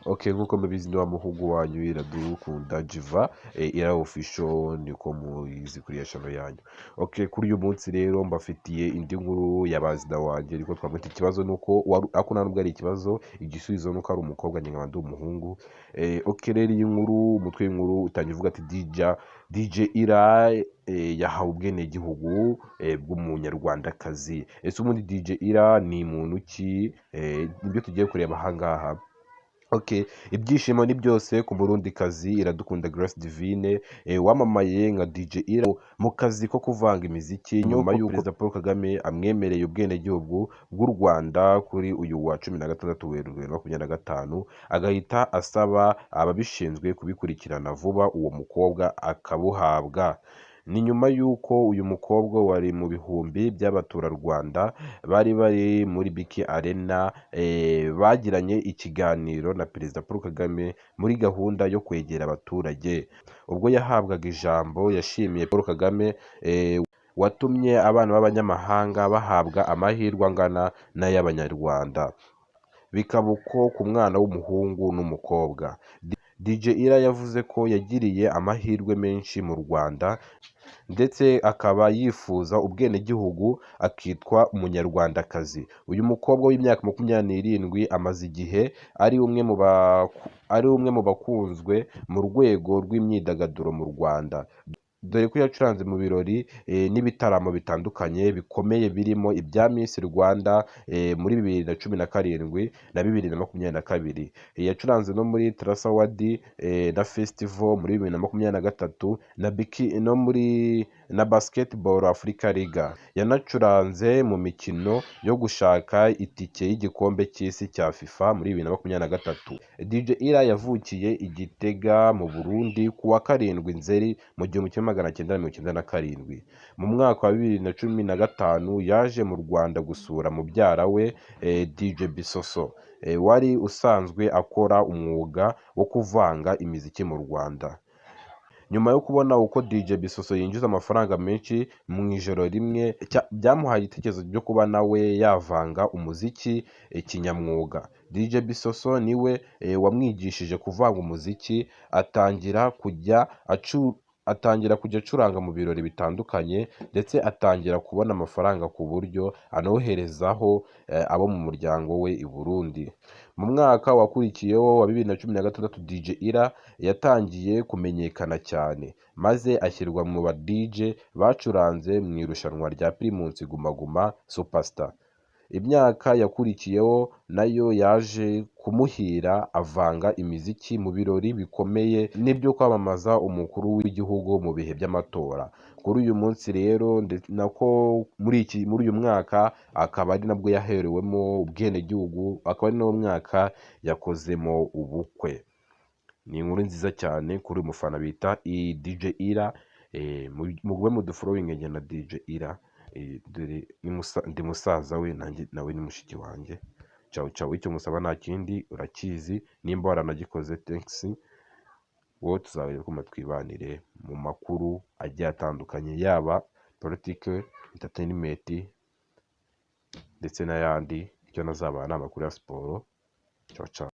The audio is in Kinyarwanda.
Okay, nk'uko mubizi ni wa muhungu wanyu Iradukunda Jiva, Ira Official niko muyizi kuri ya channel yanyu. Okay, kuri uyu munsi rero mbafitiye indi nkuru ya bazida wanjye, ariko twamwita ikibazo nuko ariko nta nubwo ari ikibazo, igisubizo nuko ari umukobwa, njye nkaba ndi umuhungu. Okay rero iyi nkuru, umutwe w'inkuru utangiye uvuga ati DJ Ira yahawe ubwenegihugu bw'umunyarwandakazi. Ese ubundi DJ Ira ni muntu ki? Nibyo tugiye kureba ahangaha. Okay, ibyishimo ni byose ku Murundikazi Iradukunda Grace Divine, wamamaye nka DJ Ira mu kazi ko kuvanga imiziki, nyuma y'uko Perezida Paul Kagame amwemereye ubwenegihugu bw'u Rwanda kuri uyu wa 16 Werurwe 2025, agahita asaba ababishinzwe kubikurikirana vuba, uwo mukobwa akabuhabwa. Ni nyuma y'uko uyu mukobwa wari mu bihumbi by'abaturarwanda bari bari muri BK Arena, bagiranye ikiganiro na Perezida Paul Kagame muri gahunda yo kwegera abaturage. Ubwo yahabwaga ijambo, yashimiye Paul Kagame watumye abana b'abanyamahanga bahabwa amahirwe angana n'ay'Abanyarwanda, bikaba uko ku mwana w'umuhungu n'umukobwa. DJ Ira yavuze ko yagiriye amahirwe menshi mu Rwanda, ndetse akaba yifuza ubwenegihugu akitwa umunyarwandakazi. Uyu mukobwa w'imyaka 27 amaze igihe ari umwe mu bakunzwe mu rwego rw'imyidagaduro mu Rwanda, dore ko yacuranze mu birori n'ibitaramo bitandukanye bikomeye, birimo ibya Miss Rwanda muri 2017 na 2022. Yacuranze no muri Trace Award na Festival muri 2023 na Biki, no muri na Basketball Africa League. Yanacuranze mu mikino yo gushaka itike y'igikombe cy'isi cya FIFA muri 2023. DJ Ira yavukiye i Gitega mu Burundi ku wa 7 Nzeri mu 1997. Mu mwaka wa 2015 yaje mu Rwanda gusura mubyara we DJ Bisoso, wari usanzwe akora umwuga wo kuvanga imiziki mu Rwanda. Nyuma yo kubona uko DJ Bisoso yinjiza amafaranga menshi mu ijoro rimwe, byamuhaye igitekerezo cyo kuba nawe yavanga umuziki kinyamwuga. DJ Bisoso niwe wamwigishije kuvanga umuziki, atangira kujya acuranga mu birori bitandukanye, ndetse atangira kubona amafaranga ku buryo anoherezaho abo mu muryango we i Burundi. Mu mwaka wakurikiyeho wa 2016, DJ Ira yatangiye kumenyekana cyane, maze ashyirwa mu ba DJ bacuranze mu irushanwa rya Primus Guma Guma Superstar. Imyaka yakurikiyeho nayo yaje kumuhira, avanga imiziki mu birori bikomeye n'ibyo kwamamaza umukuru w'igihugu mu bihe by'amatora. Kuri uyu munsi rero, nako muri uyu mwaka akaba ari nabwo yaherewemo ubwenegihugu, akaba ari nawo mwaka yakozemo ubukwe. Ni inkuru nziza cyane kuri uyu mufana bita DJ Ira. Mugume mudufollowinge njye na DJ Ira, dore ndi musaza we, nanjye nawe ni mushiki wanjye. Ciao ciao. Icyo musaba nta kindi, urakizi nimba waranagikoze, thanks. Wowe tuzabere kuma twibanire mu makuru agiye atandukanye, yaba politike, entertainment ndetse n'ayandi. Icyo nazabaha ni amakuru ya siporo. Ciao ciao.